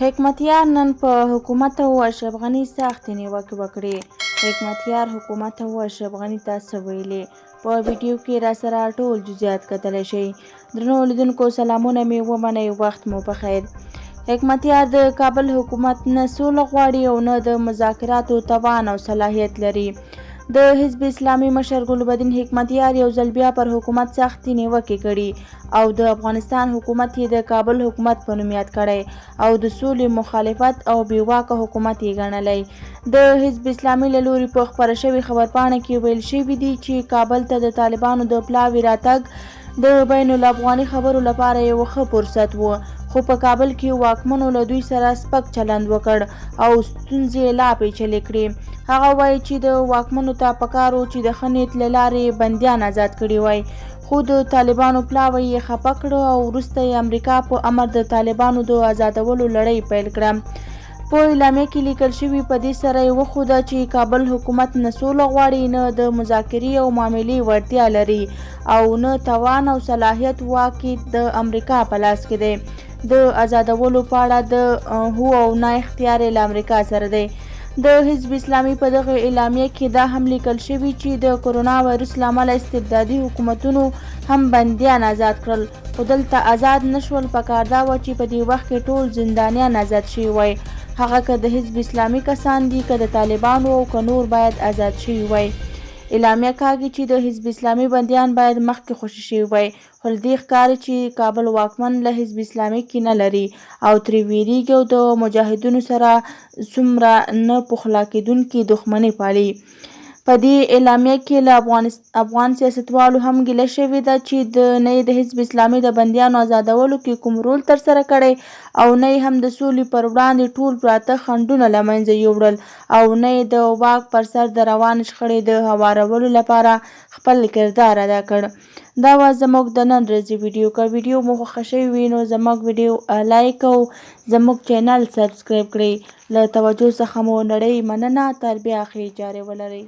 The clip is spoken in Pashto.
حکمتیار نن په حکومت او اشرف غني سختې نیوکې وکړې. حکمتیار حکومت او اشرف غني ته څه ویلي؟ په ویډیو کې راسره ټول جزئیات کتلی شئ. درنو لیدونکو سلامونه مې ومنئ، وخت مو پخیر. حکمتیار د کابل حکومت نه سوله غواړي او نه د مذاکراتو توان او صلاحیت لري. د حزب اسلامي مشر ګلبدین حکمتیار یو ځل بیا پر حکومت سختې نیوکې کړي او د افغانستان حکومت یې د کابل حکومت په نوم یاد کړی او د سولې مخالفت او بې واکه حکومت یې ګڼلی. د حزب اسلامي له لوري په خپره شوې خبرپاڼه کې ویل شوي دي چې کابل ته د طالبانو د پلاوي راتګ د بین الافغاني خبرو لپاره یو ښه فرصت و، خو په کابل کې واکمنو له دوی سره سپک چلند وکړ او ستونزې یې لا پیچلې کړې. هغه وایي چې د واکمنو ته پکار و چې د ښه نیت له لارې بندیان ازاد کړي وای، خو د طالبانو پلاوی یې خپه کړ او وروسته یې امریکا په امر د طالبانو د ازادولو لړۍ پیل کړه. په اعلامیه کې لیکل شوي، په دې سره یې وښوده چې کابل حکومت نه سوله غواړي، نه د مذاکرې او معاملې وړتیا لري او نه توان او صلاحیت، واک یې د امریکا په لاس کې دی. د ازادولو په اړه د هو او نه اختیار یې له امریکا سره دی. د حزب اسلامي په دغه اعلامیه کې دا هم لیکل شوي چې د کرونا وایرس له امله استبدادي حکومتونو هم بندیان ازاد کړل، خو دلته ازاد نه شول. پکار دا وه چې په دې وخت کې ټول زندانیان ازاد شوي وای، هغه که د حزب اسلامي کسان دي، که د طالبانو او که نور، باید ازاد شوي وای. اعلامیه کاږي چې د حزب اسلامي بندیان باید مخکې خوشې شوي وای، خو له دې ښکاري چې کابل واکمن له حزب اسلامي کینه لري او ترې ویریږي او د مجاهدینو سره څومره نه پخلا کېدونکې دښمني پالي. په دې اعلامیه کې له افغان سیاستوالو هم ګیله شوې ده چې د نه یې د حزب اسلامي د بندیانو ازادولو کې کوم رول ترسره کړی او نه یې هم د سولې پر وړاندې ټول پراته خنډونه له منځه یوړل او نه یې د واک پر سر د روانې شخړې د هوارولو لپاره خپل کردار ادا کړ. دا وه زموږ د نن ورځې ویډیو. که ویډیو مو خوښه شوې وي نو زموږ ویډیو لایک او زموږ چینل سبسکرایب کړئ. له توجه څخه مو نړۍ مننه. تر بیا ښې چارې ولرئ.